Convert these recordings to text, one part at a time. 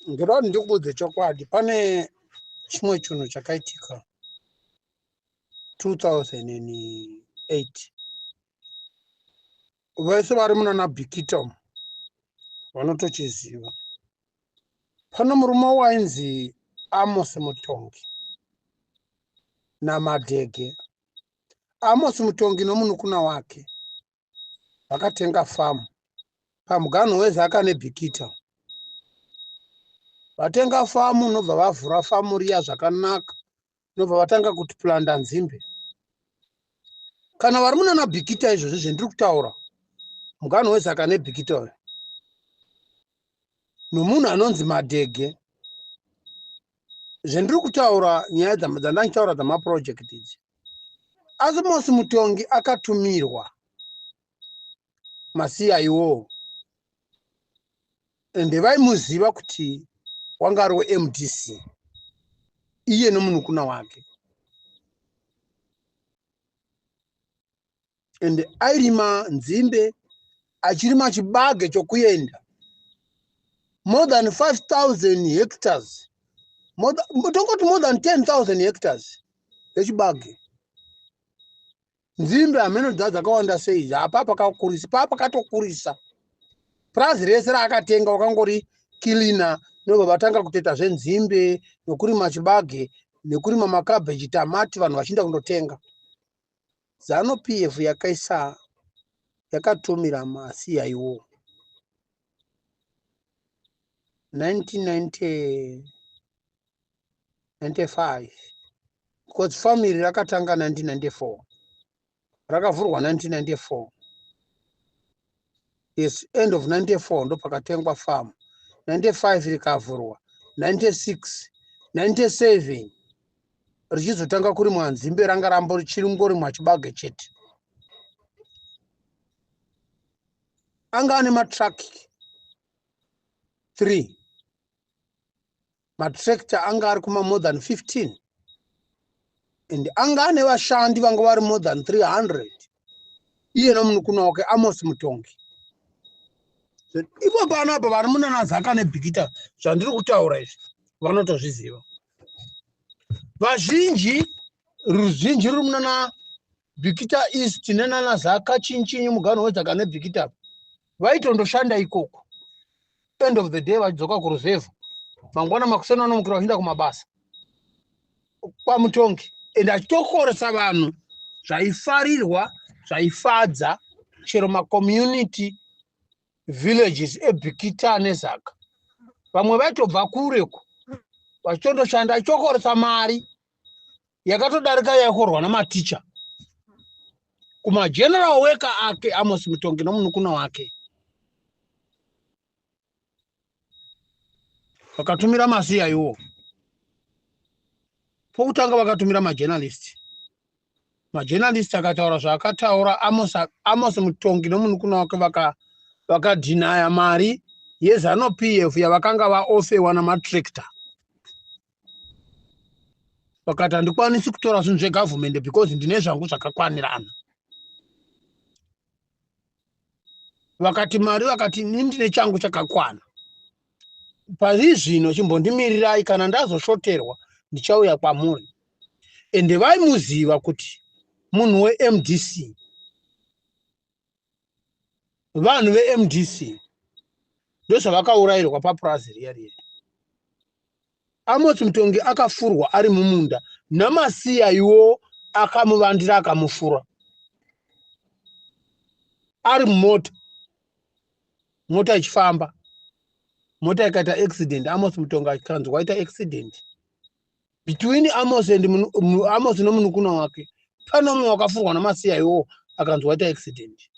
Ndoda kuti ndikuudze chokwadi, pane chimwe chinhu chakaitika 2008. Vese vari munana Bikita umu vanotochiziva. Pane murume wainzi Amos Mutongi naMadhege. Amos Mutongi nomunukuna wake vakatenga famu pamuganho weZaka neBikita. Vatenga famu nobva vavhura famu riya zvakanaka, nobva vatanga kuti planda nzimbe. Kana vari munana Bikita izvozvi zvendiri kutaura, muganho weZaka neBikita uyu nomunhu anonzi Madhege, zvendiri kutaura nyaya dzandachitaura dzamaproject idzi. Asi Mosi Mutongi akatumirwa maCIO ende vaimuziva kuti wanga ari weMDC iye nomunukuna wake, ende airima nzimbe achirima chibage chokuenda more than 5000 hectares, tongoti more than 10,000 hectares yechibage. Nzimbe hameno dza dzakawanda sei, apa pakakurisa, pa pakatokurisa. Purazi rese raakatenga wakangori kilina, nobva vatanga kutoita zvenzimbe nokurima chibage nekurima makabheji, tamati, vanhu vachienda kundotenga. Zanu PF yakaisa yakatumira maCIO 1995, because family rakatanga 1994, rakavhurwa 1994. Yes, end of 94 ndopakatengwa farm, 95 rikavhurwa, 96, 97 richizotanga kurimwa nzimbe. Ranga rambo richingorimwa chibage chete. Anga ane matruck 3, matractor anga ari kuma more than 15, and anga ane vashandi vanga vari more than 300, iye nomunukuna wake Amos Mutongi. Ipo panapa vari munana Zaka neBhikita, zvandiri kutaura izvi vanotozviziva vazhinji. Ruzhinji ruri munana Bikita East nenana Zaka, chinchinyi, muganho weZaka neBikita, vaitondoshanda ikoko. End of the day vachidzoka kuruzevha, mangwana makuseni vanomukira vachienda kumabasa kwaMutongi, and achitokoresa vanhu zvaifarirwa, zvaifadza chero macommunity villages eBikita neZaka. Vamwe vaitobva kureko vachitondoshanda, achitokoresa mari yakatodarika yaikorwa namaticha kumageneral worker ake, Amos Mutongi nomunukuna wake. Vakatumira maCIO pokutanga, vakatumira majournalist. Majournalist akataura zvaakataura. Amos Mutongi nomunukuna wake vakadhinaya mari yeZanu PF yavakanga vaofewa namatractor. Vakati, "Handikwanisi kutora zvinhu zvegavhumendi because ndine zvangu zvakakwanirana." Vakati mari, vakati, "Ini ndine changu chakakwana pari zvino, chimbondimirirai, kana ndazoshoterwa ndichauya kwamuri." Ende vaimuziva kuti munhu weMDC. Vanhu veMDC ndozvavakaurayirwa papurazi riya riya. Amos Mutongi akafurwa ari mumunda namasiya iwo, akamuvandira, akamufura ari mumota, mota ichifamba, mota ikaita accident. Amos Mutongi akanzi waita accident. Between Amos and Amos nomunukuna wake pane umwe wakafurwa namasiya iwo, akanzi waita accident.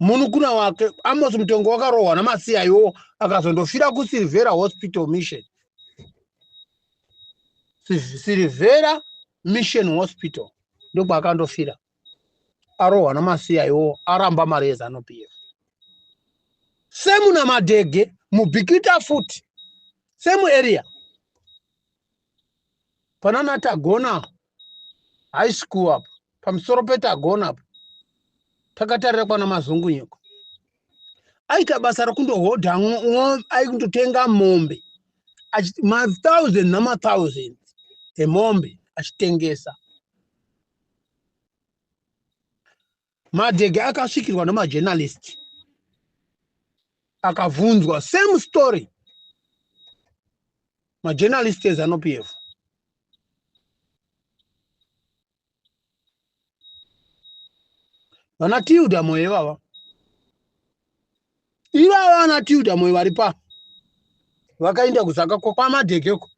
Munukuna wake Amos Mutongi wakarohwa namasiya iwo, akazondofira kuSilveira Hospital Mission, Silveira Mission Hospital ndokwaakandofira, arohwa namasiya iwo, aramba mari yeZanu PF. Same naMadhege muBikita futi, same area panana Tagona High School apo, pamusoro peTagona apo, takatarira kwana Mazungunyiko. Aita basa rekundohodha, aikundotenga mombe, mathousand namathousand emombe achitengesa. Madhege akasvikirwa nemajournalist, akabvunzwa same story, majournalist eZANU PF. Vana Tilda Moyo ivava, ivava vana Tilda Moyo vari pa vakaenda kuzaka kwaMadhegeko,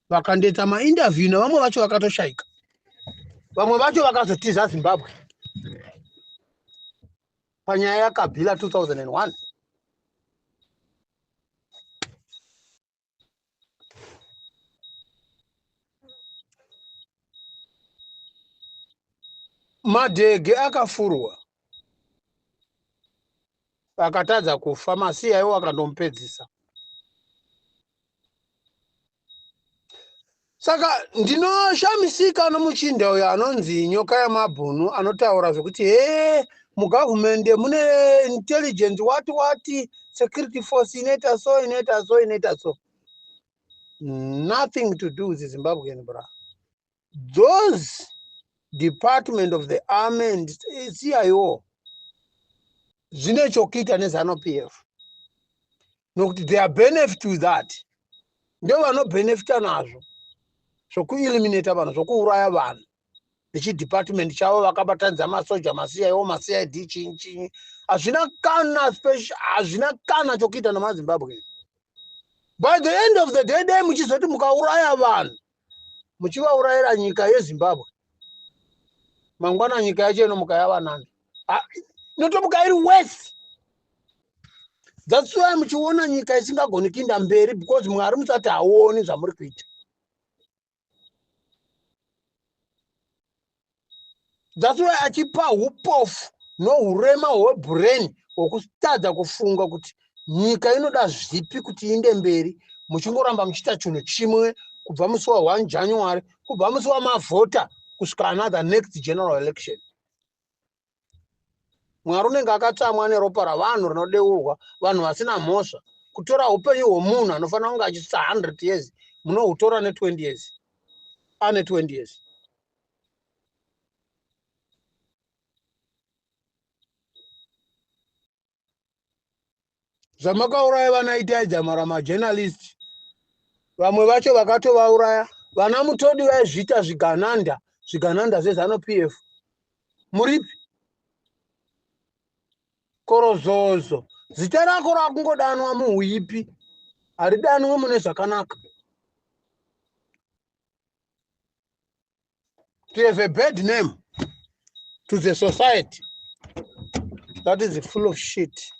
vakandoita mainterview nevamwe vacho, vakatoshaika. Vamwe vacho vakazotiza Zimbabwe panyaya yaKabila 2001. Madhege akafurwa, akatadza kufa, masiya iwo akandomupedzisa. Saka ndinoshamisika nomuchinda uyo anonzi Nyoka Yamabhunu, anotaura zvekuti he, mugavhumende mune intelligence, wati wati, security force inoita so, inoita so, inoita so. Nothing to do with Zimbabwean, bra. Those department of the army and CIO zvine chokuita neZANU PF, nokuti they are benefit with that. Ndo vanobhenefita nazvo zvokueliminata vanhu, zvokuuraya vanhu nechidepartment chavo, vakabatanidza masoja, maCIO, maCID, chinyi chinyi. Hazvina kana special, hazvina kana chokuita nemaZimbabwe. By the end of the day, dai muchizoti mukauraya vanhu, muchivaurayira nyika yeZimbabwe, mangwana nyika yacho inomuka yava nani, inotomuka iri worse. That's why muchiona nyika isingagoni kuinda mberi, because Mwari musati haoni zvamuri kuita. That's why achipa upofu nourema hwebrain, hwekutadza kufunga kuti nyika inoda zvipi kuti iinde mberi, muchingoramba muchiita chinhu chimwe kubva musi wa1 January, kubva musi wamavhota kusvika another next general election. Mwari unenge akatsamwa neropa ravanhu rinodeurwa, vanhu vasina mhosva. Kutora upenyu hwemunhu anofanira kunge achisvitsa 100 years, munohutora ne20 years, ane 20 years. Zvamakauraya vana Itai Dzamara, majournalist, vamwe vacho vakatovauraya. Vana Mutodi vaizviita zvigananda, zvigananda zveZANU PF, muripi? Korozozo, zita rako rakungodanwa muhuipi, haridanwe mune zvakanaka. To have a bad name to the society that is full of shit.